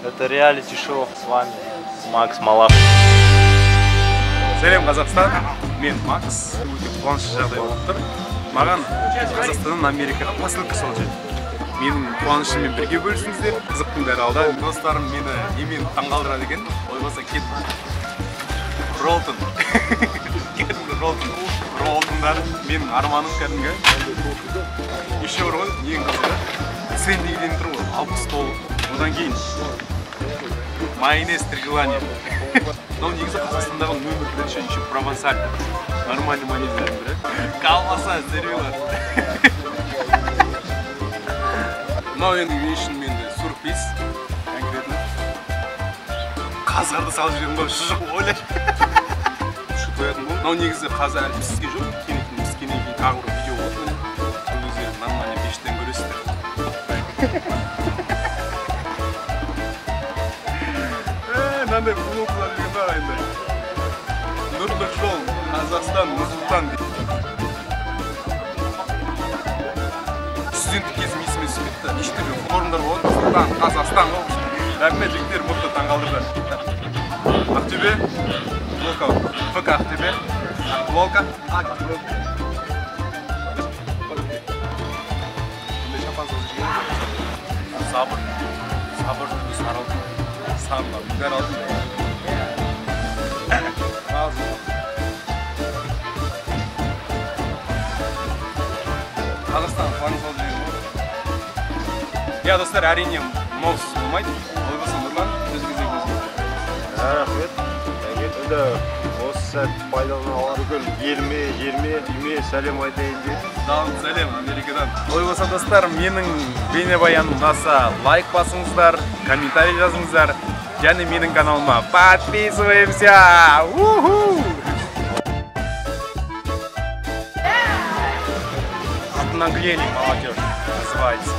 Это реалити-шоу. С вами Макс Малах. Сәлем, Қазақстан. Мен Макс. Өте қуанышты жағдай болып тұр. Маған Қазақстаннан Америкаға посылка салып жіберді. Менің қуанышыммен бірге бөлісіңіздер. Қызықтың бәрі алда. Достарым мені немен таңғалдырады екен? Ой болса, кет. Ролтон. Кәдімгі Ролтон. Ролтондар менің арманым кәдімгі. Еще бар ғой, ең қызығы. Ценник деген тұр ғой, 60 доллар. Одан кейін майонез «Три желания». Мынау негізі Қазақстандағы нөмір бірінші еще провансаль. Нормальный майонездердің бірі. Колбаса сервила. Мынау енді мен үшін енді сюрприз. Конкретно. Қазғарды салып жібердім ғой, шұжық, ойлашы. Шұжық бұл. Мынау негізі қазы әлі піскен жоқ. Кейін піскеннен кейін тағы бір видео болады міне. Сол кезде нормально пештен көресіздер. Мынандай футболкалар деген бар енді. Нұрлы жол, Қазақстан, Нұрсұлтан дейді. Студенттік кезім есіме түсіп кетті. Неше түрлі форумдар болады. Нұрсұлтан, Қазақстан ғой. Рахмет, жігіттер, мықты таңғалдырды. Ақтөбе, футболка, ФК Ақтөбе, футболка. Мындай шампан салып жүрген. Сабыр, сабыр түбі сары алтын. Сарылар, бәрі алтын. Разы. Қазақстан флагын салып жіберген ғой. Иә, достар, әрине, мынаусыз болмайды. Олай болса, Нұрлан, өз кезегіңізге. Рахмет. Енді осы сәтті пайдалана алып, бүкіл еліме, жеріме, үйіме сәлем айтайын деп. Жалынды сәлем Америкадан. Олай болса, достар, менің бейнебаяным ұнаса, лайк басыңыздар, комментарий жазыңыздар және менің каналыма подписываемся. Уху! Обнаглели, молодежь, называется.